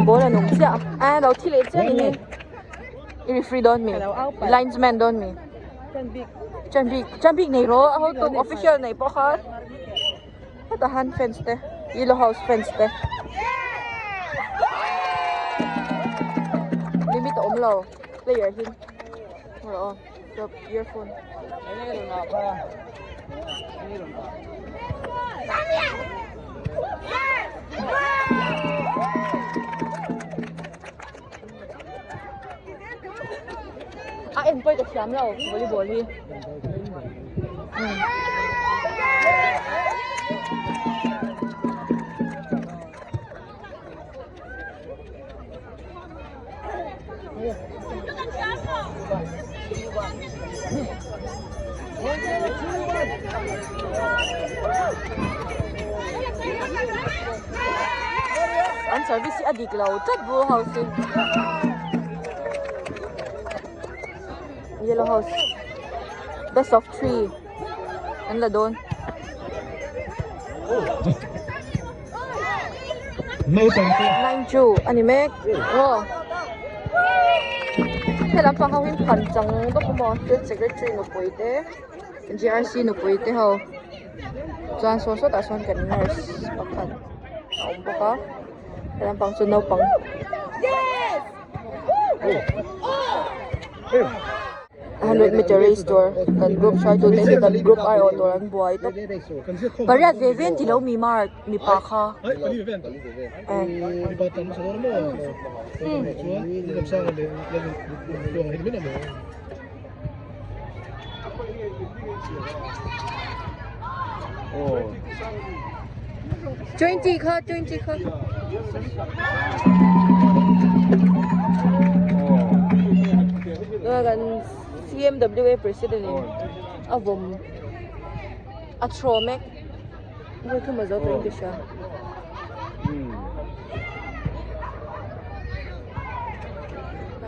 Ball a nung chiah a a lo thi leh chiah ni hi i referee dawn mi linesman dawn mi ṭan bik ṭan bik nei rawh a hotu official nei pawh kha hetah hian fans te yellow house fans te limit a awm lo player hi rawh aw stop earphone. A en pawh ka thiam lo volleyball hi. An service hi a dik lo tlat blue house hi yellow house best of three an la dawn. 9-2 a ni mek aw he lampang ho hi phan chang bawk a maw field secretary nupui te G_R_C nupui te ho chuan saw sawtah sawn kan nurse pakhat a awm bawk a he lampang chu naupang. 100 meter race tur kan group hruaitu te hi kan group aiawh tur an buai tawp pariat ve ve an ti lo mi mark mipa kha 20 kha 20 kha. Kan CMWA president in a vawm a throw mek vawi thum a zo tawh in ka hria.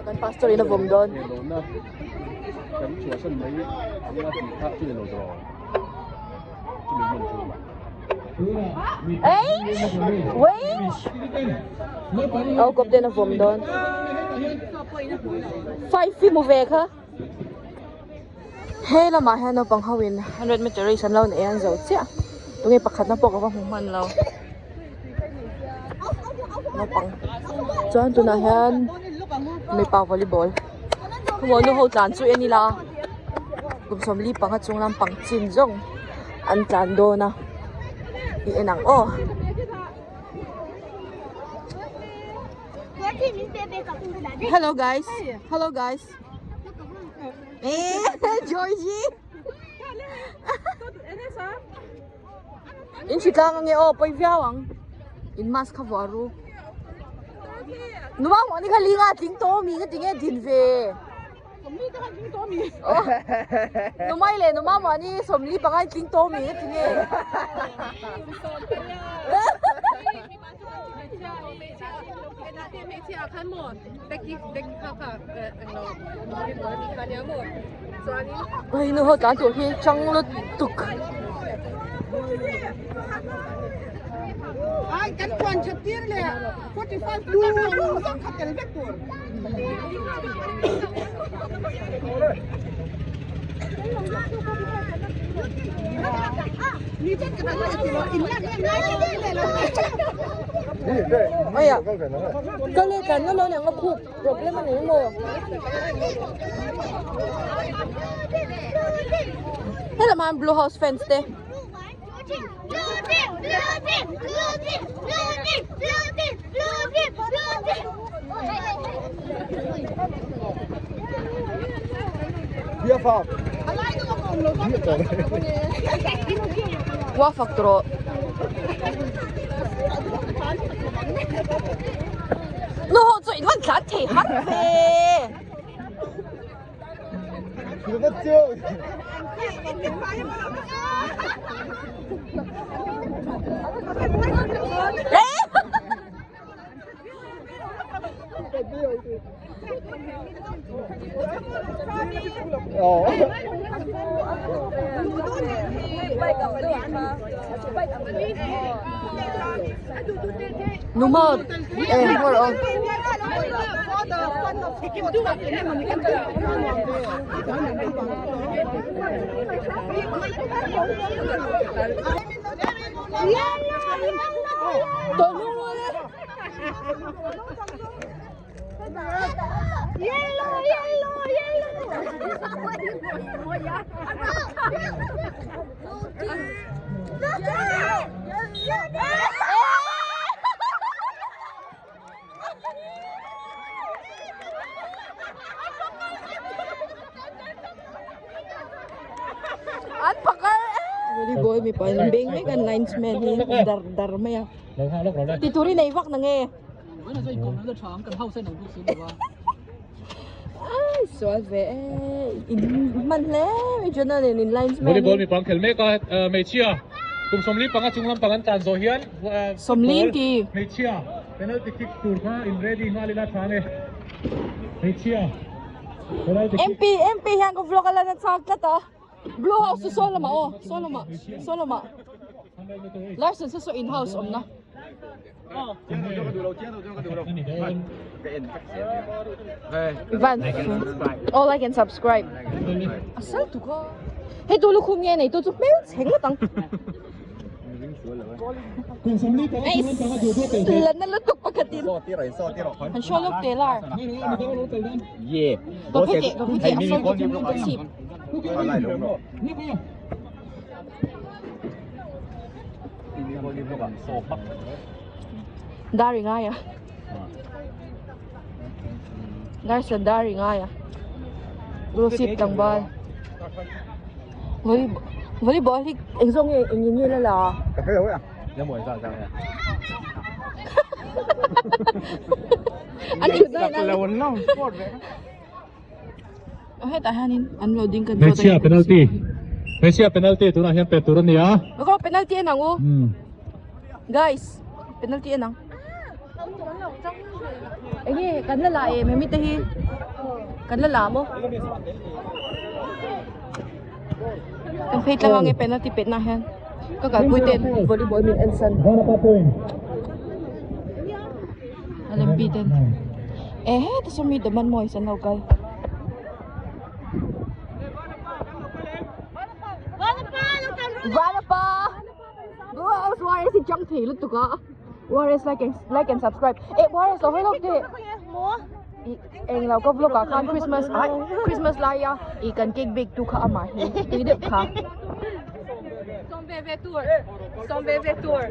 Kan pastor in a vawm dawn. Wait! Aw kawp ten a vawm dawn. Five hi hmu ve kha. He lamah hian naupang ho in 100 meter race an lo nei a an zo chiah. Tunge pakhatna pawh ka va hmu hman lo. Naupang chuan tunah hian mipa volleyball. Khaw nu ho tlan chu en ila kum sawmli panga chung lampang chin zawng an tlan dawn a i en ang aw. Hello guys hello guys eh Georgie in hri tlang ange aw pawi viau ang in mask kha vuah ru numa hmuh ni kha linga tling tawh mi nga tinge din ve numai leh numa hmuh ni sawmli panga in tling tawh mi nga tinge Hei nu ho tlan tur hi chang lutuk. Aya ka le tlan na lo niang a khup problem a nei maw helamah hian blue house fans te. Ua fak tawh rawh. Nu ho chu in van tlan thei har ve. Numa eh hawr aw. An pakar Volleyball mipa in beng mek an linesman hi dar dar mai a. Ti tur i nei vak na nge. Ai sual ve e in hman hle mai chuan a nen in linesman hi. Volleyball mipa an khel mek a hmeichhia kum 45 chung lampang an tlan zawh hian 40 ti. Hmeichhia penalty kick tur kha in ready nghal ila tha nge hmeichhia penalty kick. MP MP hian ka vlog a lan a chak tlat a. Blue house chu saw lamah aw saw lamah saw lamah Larson saw saw in house awmna. Ivan oh like and subscribe a sel tuk a hei tu lukhum nge nei tu chu hmel chhe ngawt ang la na lutuk pakhatin han show lawk teh lar ka phe teh ka phe teh a sel tuk ka chhip. Dar i ngai a Darsan dar i ngai a Rosip tlangval Volleyball hi eng zawk nge eng in nge la la An thut na in ang Hetah hianin an lo ding kan zawt a Hmeichhia penalty Hmeichhia penalty tunah hian pet tur a ni a. Aw penalty en ang u. Guys penalty en ang. Enge kan la la em hemi te hi kan la la maw. Kan phei tlang ange penalty pet na hian ka kalpui ten volleyball min en san. A lempi ten eh heta saw mi daman maw hi an lo kal. Vanapa Goa house YS hi chang thei lutuk a YS like and like and subscribe eh YS lo hawi lawk teh ih eng lo ka vlog ah khan Christmas ai Christmas lai a ih kan cake bake tu kha amah hi tui deuh kha. Sawm ve ve tur sawm ve ve tur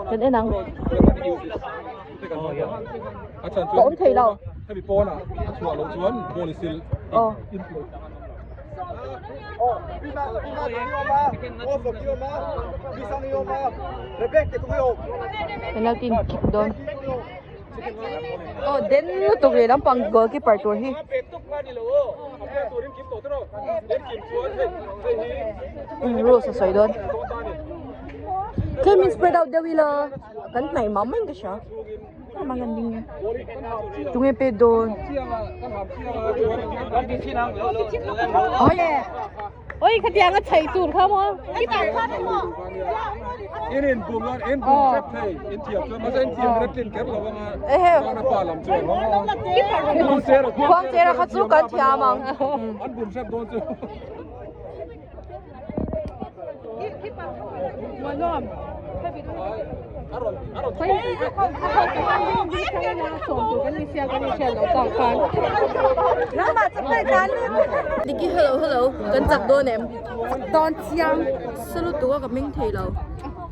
Kan en ang ka awm thei lo aw penalty in kick dawn. Aw den lutuk leh lampang goalkeeper tur hi. Rules a sawi dawn. Tlem in spread out deuh ila kan hnaih mah mai in ka hria. Tlem ang an ding e. Tunge pet dawn. Oi khatiang a chei tur kha maw In in bum lan in bum hrep thei in thiam chuan mahse in thiam in a tlin kher lo anga chuan a pa lam chuan Khuang chera kha chu kan thiam ang. An bum hrep dawn chu. Diki hello hello kan chak dawn em chak dawn chiang sa lutuk a ka meng thei lo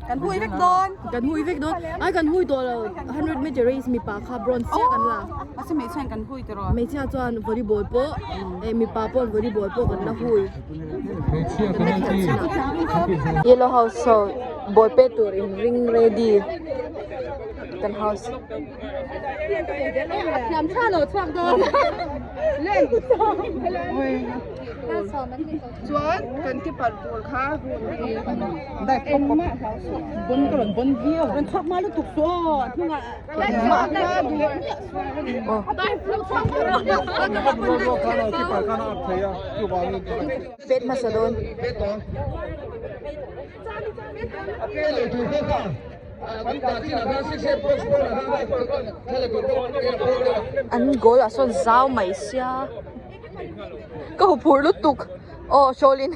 kan hui vek dawn kan hui vek dawn ai kan hui tawh lo 100 meter race mipa kha bronze chiah kan la a hmeichhia in kan hui tawh hmeichhia chuan volleyball pawh eh mipa pawh volleyball pawh kan la hui Hmeichhia penalty Yellow house ho ball pet tur in ring ready kan house Thiam tha lo chhuak dawn. Chuan kan keeper tur kha engmah hlau suh bon ka rawn bon viau rawn chhuak hma lutuk suh aw a hnungah Pet hmasa dawn. An goal ah sawn zau mai sia ka huphurh lutuk aw Shawlin.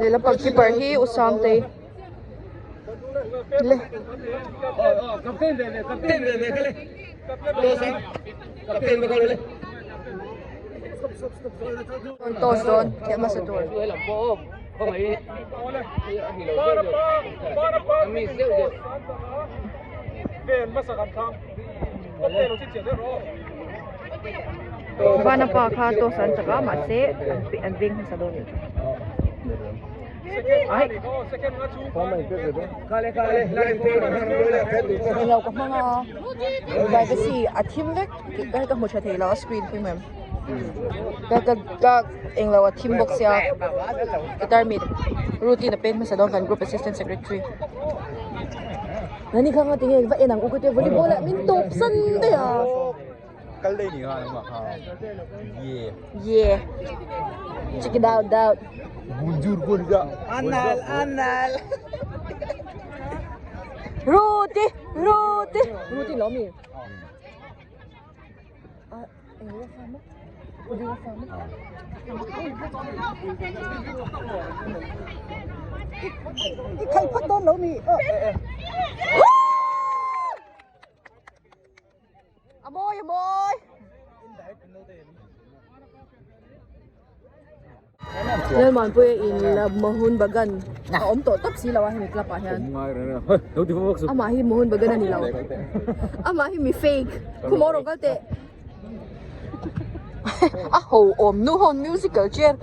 Lehlam pang keeper hi U Sangtei le. Toss dawn thiam hmasa tur. Vana pa kha toss an chak a mahse an veng hmasa dawn nih chu. Ai. Englo ka hmang a privacy a thim vek ka ka hmu tha thei lo a screen khi mem. Ka ka ka englo a thim bawk sia ka tarmit routine a pen hmasa dawn kan group assistant secretary. Nani kha nga tinge va en ang u ka tia volleyball ah min tawp san daih a. Kal daih ni kha nangmah kha. Yeah. Yeah. Check it out out. Bonjour bonjour. Anal anal. Ruti Ruti Ruti lo mi. I khalh phawt dawn lo mi. A mawi a mawi. Lalmanpuia in la Mohun Bagan a awm tawh tawp si lo a hemi club ah hian. Amah hi Mohun Bagan a ni lo. Amah hi mi fake. Khum aw rawh kal teh. A ho awm nu ho musical chair.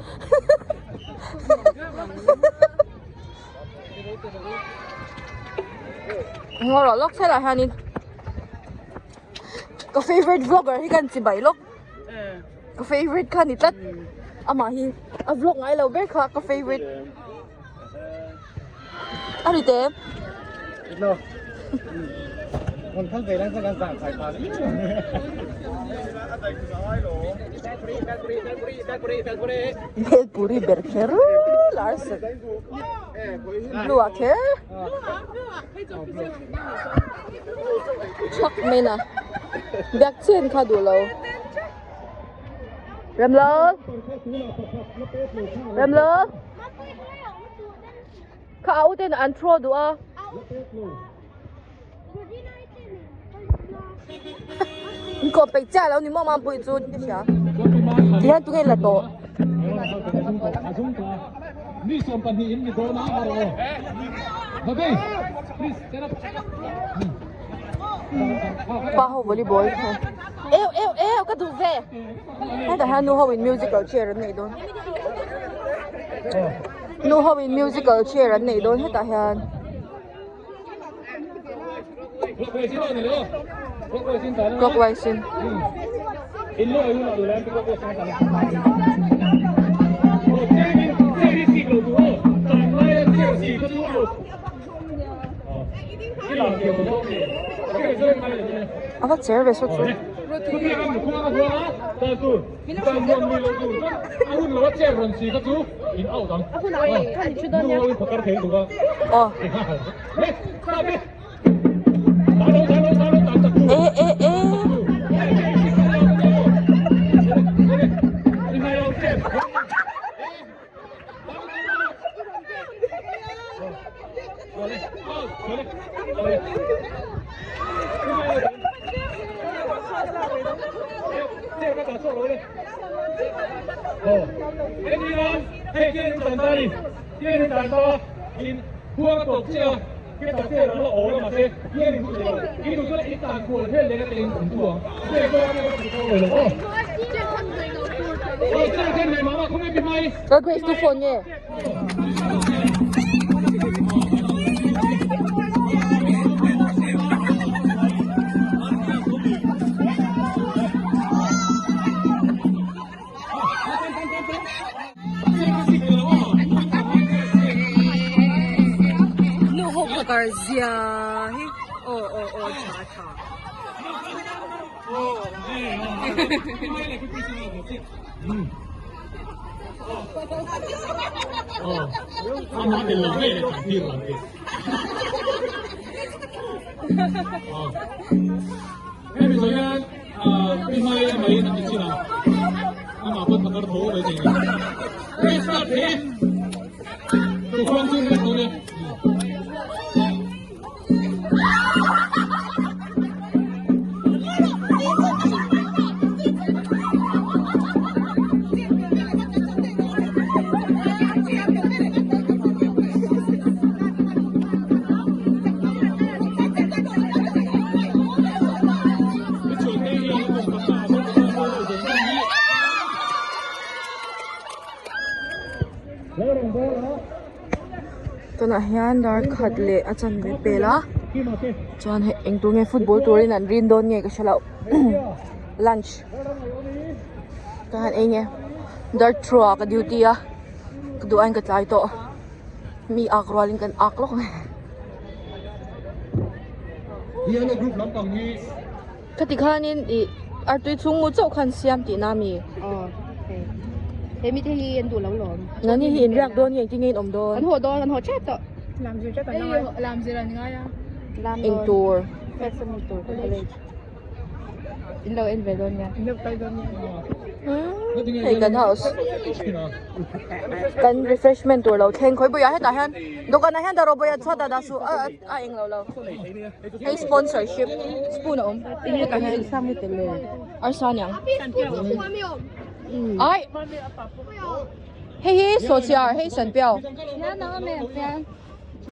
Ngaw rawh lawk thlalak hianin ka favourite vlogger hi ka inchibai lawk ka favourite kha a ni tlat amah hi a vlog ngai lo ber kha ka favourite a ni te. Bhelpuri ber kher Larsen blue ah kher chhak mai na biak chen kha duh lo Remlo Remlo kha au ten an throw duh a. Kawh peih chiah lo ni maw Mampui chu ka hria. Tihian tunge la tawh. Pa ho volleyball kha. Eu eu eu ka duh ve. Hetah hian nu ho in musical chair an nei dawn. Nu ho in musical chair an nei dawn hetah hian. Clockwise in. A va cher ve saw chu. Aw. E e e. Khuang a tawp chiah a, kheta chair an la awl a mahse hian in thei lo. In duh chuan in tan kual vel leh ka te in in tu ang. Chair pawh a nia ka ti tawh lo aw. Aw chair ten nei mah mah khawnge mi hmai. Ka Grace tu phone nge? Nu ho phakar zia hi aw aw aw tha tha. Hemi zawh hian mi hmai a mai in a ti chin a, amah pawn phakar tho mai thei a ni. Race start thei e, tukhuang chu rin dawn e. Tunah hian dar khat leh a chanve pel a chuan hei eng tur nge football turin an rin dawn nge ka hre loh lunch ka han ei nge dar throw ah ka duty a ka duh aiin ka tlai tawh. Mi ak rualin kan ak lawk mai. Yellow group lampang hi. Khati khanin ih artui chhung mu chauh khan siam tihna a mi? Aw hei he mite hi an duh lo lawm. Nani hi in riak dawn nge engtin nge in awm dawn? An haw dawn an haw tep tawh. Lam zir tep an ngai. Lam zir an ngai a. Lam dawn. Eng tur? Fashion tur college. In lo en ve dawn nia. In lo kal dawn nia. Hei kan house kan refreshment tur lo thleng khawi buiah hetah hian dawhkanah hian dah rawh buiah chhuat ah dah suh a a eng lo lo hei sponsorship spoon a awm hetah hian arsa niang ai hei hi sawhchiar hei sanpiau.